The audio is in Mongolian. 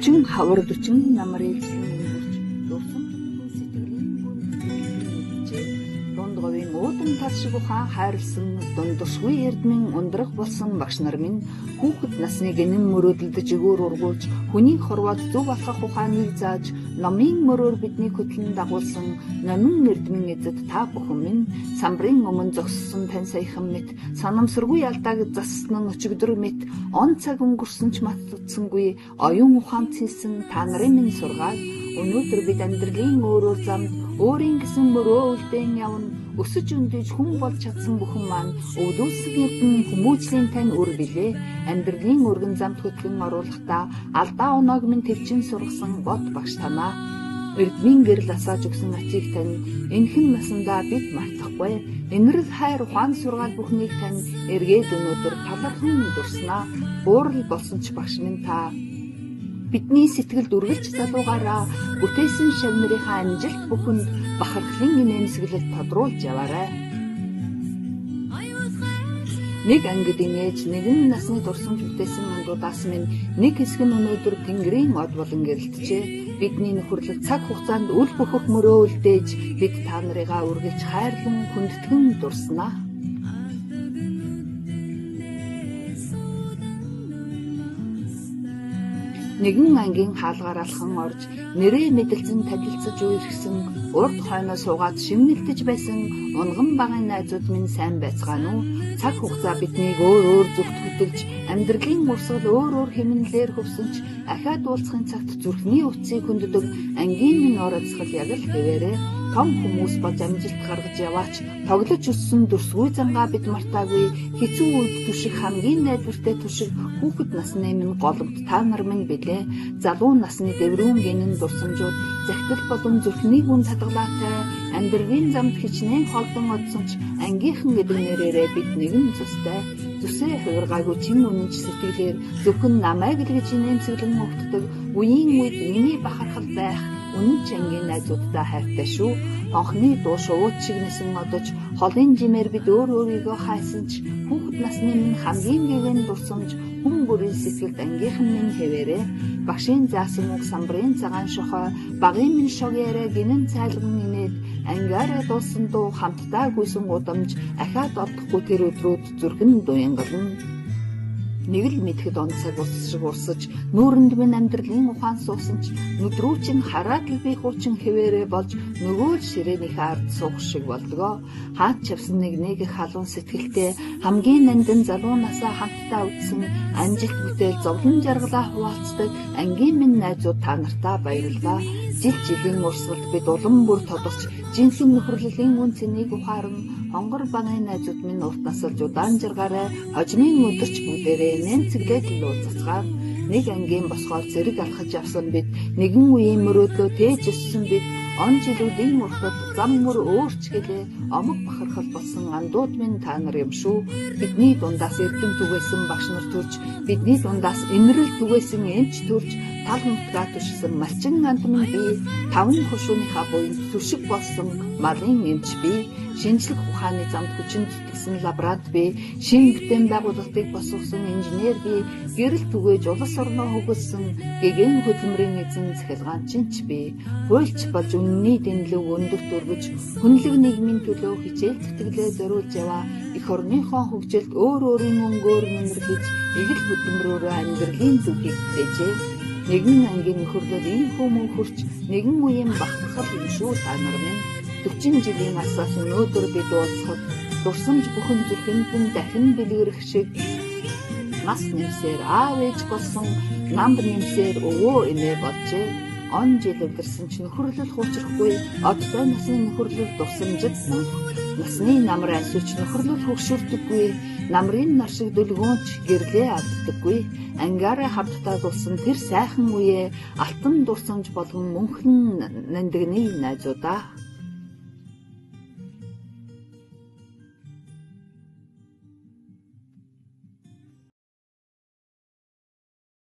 40 хавар 40 намар ээлжлэн өнгөрч дурсамж бүхэн сэтгэлийн гүнд мэджээ. Дунд говийн уудан тал шиг ухаан хайрлсан дундуршгүй эрдмийн ундрах болсон багш нар минь хүүхэд насны гэнэн мөрөөдөлд жигүүр ургуулж хүний хорвоод зөв алхах ухааныг зааж номын мөрөөр биднийг хөтлөн дагуулсан номин эрдмийн эзэд та бүхэн минь самбарын өмнө зогссон тань саяхан мэт санамсаргүй алдааг зассан нь өчигдөр мэт он цаг өнгөрсөн ч мартагдсангүй оюун ухаанд цэнсэн та нарын минь сургаал. Өнөөдөр бид амьдралын өөр өөр замд өөрийн гэсэн мөрөө үлдээн явна. Өсөж өндөж хүн болж чадсан бүхэн маань өвлүүлсэн эрдэм хүмүүжлийн тань үр билээ. Амьдралын өргөн замд хөтлөн оруулахдаа алдаа оноог минь төвчин сургасан бод багш танаа. Эрдмийн гэрэл асааж өгсөн ачийг тань энхэн насандаа бид мартахгүй. Энэрэл хайр ухаан сургаал бүхнийг тань эргээд өнөөдөр талархан дурснаа. Буурал болсон ч багш минь та бидний сэтгэлд үргэлж залуугаараа бүтээсэн шав нарынхаа амжилт бүхэнд бахархлын инээмсэглэл тодруулж яваарай. Нэг ангид инээж нэгэн насны дурсамж бүтээсэн мандуудаас минь нэг хэсэг нь өнөөдөр Тэнгэрийн од болон гэрэлтжээ. Бидний нөхөрлөл цаг хугацаанд үл бөхөх мөрөө үлдээж бид та нарыгаа үргэлж хайрлан хүндэтгэн дурснаа. Нэгэн ангийн хаалгаар алхан орж нэрээ мэдлзэн танилцаж үерхсэн урд хойноо суугаад шимнэлдэж байсан унган багын найзууд минь сайн байцгаана уу? Цаг хугацаа биднийг өөр өөр зүгт хөтөлж амьдралын урсгал өөр өөр хэмнэлээр хөвсөн ч ахиад уулзахын цагт зүрхний утсыг хүнддэг ангийн минь ор адисгал яг л хэвээрээ том хүмүүс болж амжилт гаргаж яваач тоглож өссөн дүрсгүй зангаа бид мартаагүй. Хэцүү үед түшиг хамгийн найдвартай түшиг хүүхэд насны минь голомт та нар минь билээ. Залуу насны дэврүүн гинэн дурсамжууд захидал болон зүрхний гүн цадгалаатай амьдралын замд хичнээн холдон одсон ч ангийнхан гэдэг нэрээрээ бид нэгэн цустай. Зүсээ хувиргаагүй чин үнэнч сэтгэлээр зөвхөн намайг л гэж инээмсэглэн өгддөг үеийн үед миний бахархал байх үнэн ч ангийн найзуудтай хайртай шүү. Хонхны дуу шувууд шиг нисэн одож холын жимээр бид өөр өөрийгөө хайсан ч хүүхэд насны минь хамгийн гэгэн дурсамж хүн бүрийн сэтгэлд ангийнхан минь хэвээрээ. Багшийн заасан үг самбарын цагаан шохой багын минь шог яриа гинэн цайлган инээд ангиараа дуусан дуу хамтдаа гүйсэн гудамж ахиад олдохгүй тэр өдрүүд зүрхэн дуянгална. Нэг л мэдэхэд он цаг ус шиг урсаж нүүрэнд минь амьдралын ухаан суусан ч нүд рүү чинь хараад л би хуучин хэвээрээ болж нөгөө л ширээнийхээ ард суух шиг болдгоо. Хаад чавсан нэг нэг халуун сэтгэлтэй хамгийн нандин залуу насаа хамтдаа үдсэн амжилт бүтээл зовлон жаргалаа хуваалцдаг ангийн минь найзууд та нартаа баярлалаа. Жил жилийн урсгалд бид улам бүр тодорч жинхэнэ нөхөрлөлийн үн цэнийг ухааран хонгор багын найзууд минь урт насалж удаан жаргаарай. Хожмын өдөрч бүгдээрээ нэмцэглээд л уулзацгаав. Нэг ангийн босгоор зэрэг алхаж явсан бид нэгэн үеийн мөрөөдлөө тээж өссөн бид он жилүүдийн уртад зам мөр өөрч гэлээ омог бахархал болсон андууд минь та нар юм шүү. Бидний дундаас эрдэм түгээсэн багш нар төрж бидний дундаас инрэл түгээсэн эмч төрж тал нутгаа түшсэн малчин анд минь би таван хошууныхаа буянд түшиг болсон малын эмч би шинжлэх ухааны замд хүчин зүтгэсэн лаборант би шинэ бүтээн байгуулалтыг босгосон инженер би гэрэл түгээж улс орноо хөгөлсөн гэгэн хөдөлмөрийн эзэн цахилгаанчинч би хуульч болж үнний дэнлэг өндөрт өргөж хүнлэг нийгмийн төлөө хичээл зүтгэлээ зориулж яваа эх орныхоо хөгжилд өөр өөрийн өнгөөр нэмэрлэж эгэл хөдөлмөрөөрөө амьдралын зүгийг бүтээжээ. Нэгэн ангийн нөхөрлөл ийм хүмүүн хөрч нэгэн үеийн бахархал юм шүү та нар минь. 40 жилийн асаас өнөөдөр бид уулзахад дурсамж бүхэн зүрхэнд нь дахин бэлгэрэх шиг нас нэмсээр аав ээж болсон намд нэмсээр өвөө эмээ болжээ. Он жил өвдөрсөн ч нөхөрлөл хуучрахгүй одтой насны нөхөрлөл дурсамжид мөн. Насны намар айсууч нөхөрлөл хөгшөрдөггүй намрын нар шиг дүлгөөнч гэрлээ алддаггүй. Ангиараа хамтдаа дулсан тэр сайхан үеэ алтан дурсамж болгон мөнхөн нандинны найзуудаа.